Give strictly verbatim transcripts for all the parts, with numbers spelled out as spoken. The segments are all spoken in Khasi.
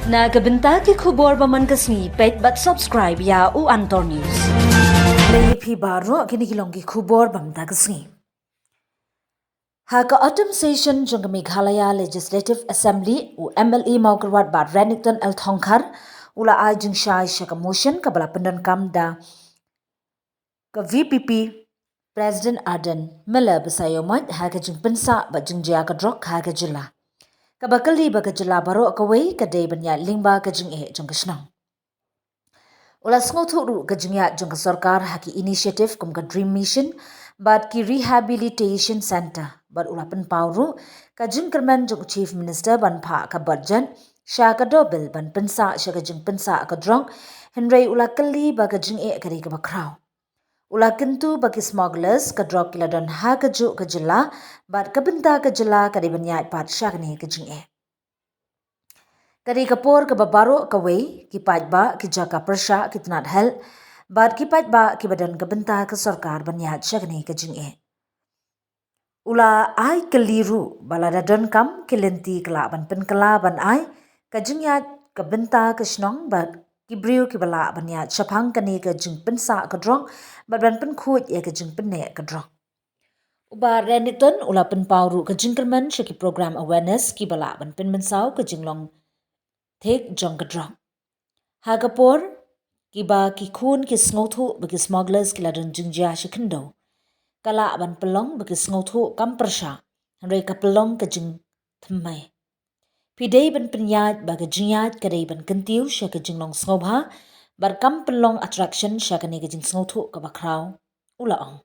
Na ka bynta ki khubor ba man ka sngi, peit bad subscribe ïa u Antor News. Lei phi baroh, kine ki long ki khubor ba man ka sngi. Ha ka autumn session jong ka Meghalaya Legislative Assembly, u M L A Mawkyrwat Bah Renikton L Thongkhar u la ai jingshai sha ka motion kaba la pyndonkam da ka V P P President Ardent Miller Basaiawmoit ha ka jingpynsah bad jingjia ka drok ha ka jylla, kaba kylli ba ka jylla baroh kawei ka dei ban ïaid lyngba ka jingeh jong ka shnong. U la sngewthuh ruh ka jingïaid jong ka sorkar ha ki initiative kum ka Dream Mission bad ki Rehabilitation Centre, bad u la pynpaw ruh ka jingkyrmen jong u Chief Minister ban phah ka budget sha ka Dawbill ban pynsah sha ka jingpynsah ka drok, hynrei u la kylli ba ka jingeh ka dei kaba khraw. U la kyntu ba ki smugglers ka drok ki la don ha kajuh ka jylla, bad ka bynta ka jylla ka dei ban ïaid pat sha kane ka jingeh. Ka dei ka por kaba baroh kawei, ki paidbah, ki jaka pyrshah, ki tnat health bad ki paidbah kiba don ka bynta ka sorkar ban ïaid sha kane ka jingeh. U la ai kylli ruh ba lada donkam, ki lynti ki lah ban pynkylla ban ai ka jingïaid ka bynta ka shnong bad ki briew kiba lah ban ïaid shaphang kane ka jingpynsah ka drok bad ban pynkhuid ïa ka jingpynneh ka drok. U Bah Renikton u la pynpaw ruh ka jingkyrmen sha ki program awareness kiba lah ban pynmynsaw ka jinglong thik jong ka drok. Ha ka por kiba ki khun ki sngewthuh ba ki smugglers ki la don jingjia sha khyndew, ka lah ban pynlong ba ki sngewthuh kam pyrshah, hynrei ka pynlong ka jingthymmai. Phi dei ban pynïaid ba ka jingïaid ka dei ban kyntiew sha ka jinglong sngewbha bad kam pynlong attraction sha kane ka jingsngewthuh kaba khraw, u la ong.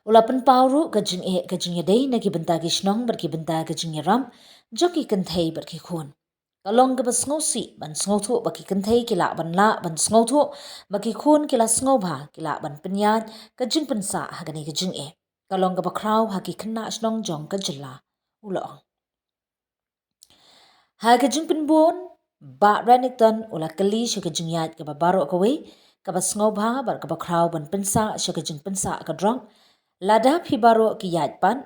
U la pynpaw ruh ka jingeh ka jingïadei na ki bynta ki shnong bad ki bynta ka jingïarap jong ki kynthei bad ki khun. Ka long kaba sngewsih ban sngewthuh ba ki kynthei ki lah ban lah ban sngewthuh ba ki khun ki la sngewbha, ki lah ban pynïaid ka jingpynsah ha kane ka jingeh. Ka long kaba khraw ha ki khynnah shnong jong ka jylla, u la ong. Ha ka jingpynbun, Bah Renikton u la kylli sha ka jingïaid kaba baroh kawei, kaba sngewbha bad kaba khraw ban pynsah sha ka jingpynsah ka drok. Lada phi baroh ki ïaid pat,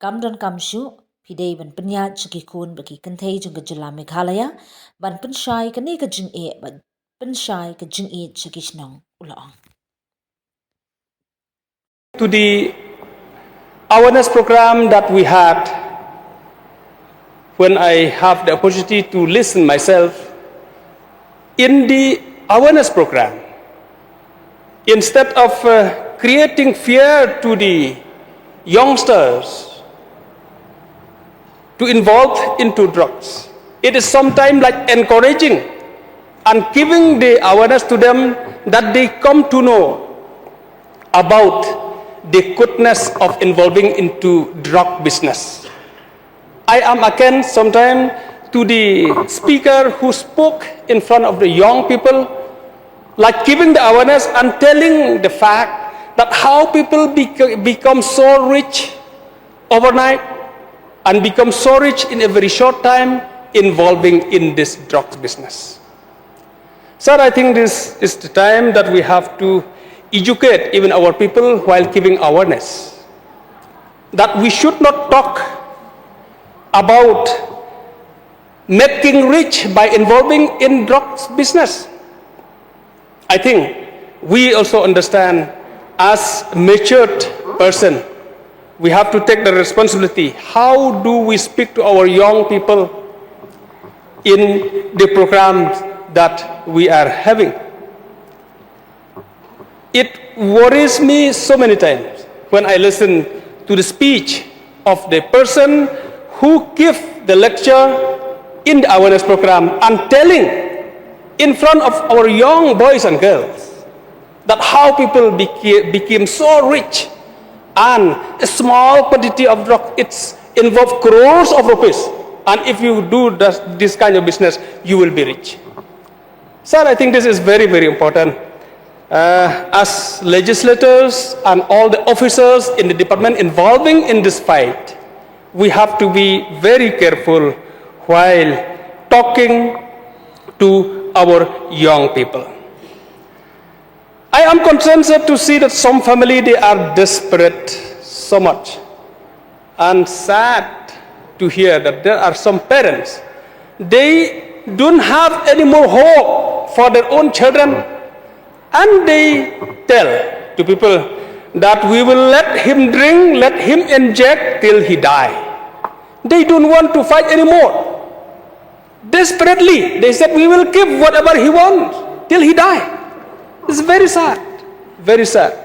kam donkam shuh, phi dei ban pynïaid sha ki khun bad ki kynthei jong ka jylla Meghalaya ban pynshai kane ka jingeh bad pynshai ka jingïeit sha ki shnong, u la ong. To the awareness program that we had, when I have the opportunity to listen myself in the awareness program, instead of uh, creating fear to the youngsters to involve into drugs, it is sometimes like encouraging and giving the awareness to them that they come to know about the goodness of involving into drug business. I am again sometimes to the speaker who spoke in front of the young people, like giving the awareness and telling the fact that how people bec- become so rich overnight and become so rich in a very short time involving in this drugs business. Sir, I think this is the time that we have to educate even our people while giving awareness that we should not talk about making rich by involving in drugs business. I think we also understand as matured person, we have to take the responsibility. How do we speak to our young people in the programs that we are having? It worries me so many times when I listen to the speech of the person who give the lecture in the awareness program and telling in front of our young boys and girls that how people beca- became so rich and a small quantity of drug, it's involved crores of rupees, and if you do this, this kind of business, you will be rich. Sir, I think this is very, very important. Uh, as legislators and all the officers in the department involving in this fight, we have to be very careful while talking to our young people. I am concerned, sir, to see that some family, they are desperate so much and sad to hear that there are some parents, they don't have any more hope for their own children, and they tell to people that we will let him drink, let him inject till he die. They don't want to fight anymore. Desperately, they said, "We will give whatever he wants till he die." It's very sad, very sad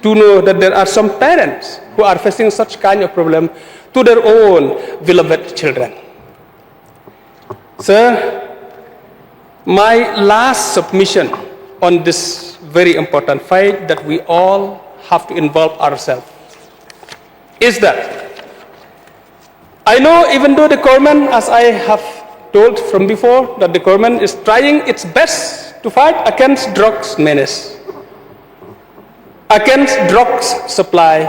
to know that there are some parents who are facing such kind of problem to their own beloved children. Sir, my last submission on this very important fight that we all have to involve ourselves is that I know, even though the government, as I have told from before, that the government is trying its best to fight against drugs menace, against drugs supply,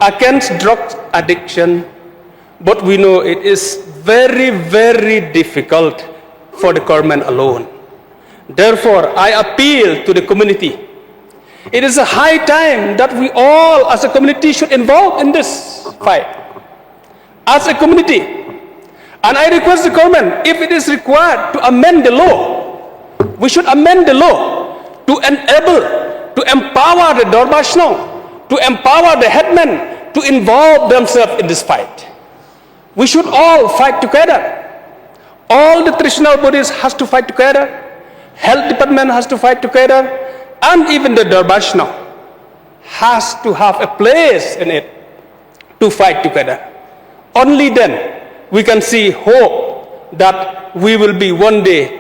against drugs addiction, but we know it is very, very difficult for the government alone. Therefore, I appeal to the community. It is a high time that we all as a community should involve in this fight as a community. And I request the government, if it is required to amend the law, we should amend the law to enable, to empower the Dorbar Shnong, to empower the headmen to involve themselves in this fight. We should all fight together. All the traditional bodies has to fight together. Health department has to fight together, and even the Dorbar Shnong has to have a place in it to fight together. Only then we can see hope that we will be one day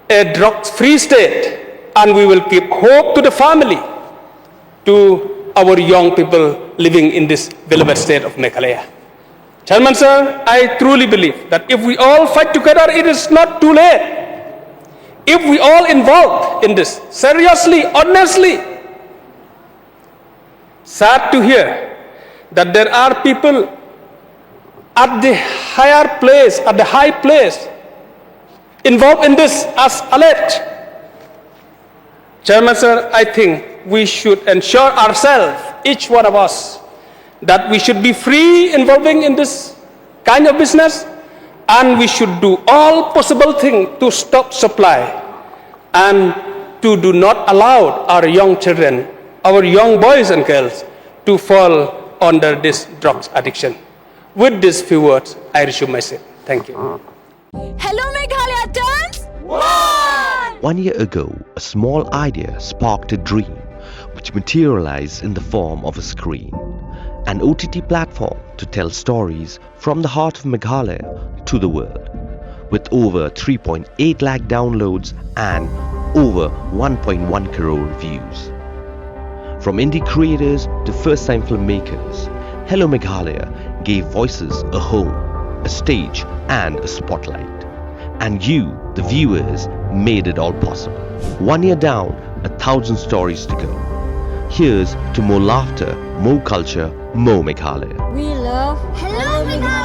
a drugs-free state, and we will give hope to the family, to our young people living in this beloved state of Meghalaya. Chairman sir, I truly believe that if we all fight together, it is not too late. If we all involved in this seriously, honestly, sad to hear that there are people at the higher place, at the high place, involved in this as alleged. Chairman sir, I think we should ensure ourselves, each one of us, that we should be free involving in this kind of business, and we should do all possible thing to stop supply and to do not allow our young children, our young boys and girls, to fall under this drugs addiction. With these few words, I resume my seat. Thank you. Hello Meghalaya turns one! One year ago, a small idea sparked a dream which materialized in the form of a screen, an O T T platform to tell stories from the heart of Meghalaya to the world. With over three point eight lakh downloads and over one point one crore views. From indie creators to first time filmmakers, Hello Meghalaya gave voices a home, a stage, and a spotlight. And you, the viewers, made it all possible. One year down, a thousand stories to go. Here's to more laughter, more culture, more Meghalaya. We love Hello Meghalaya!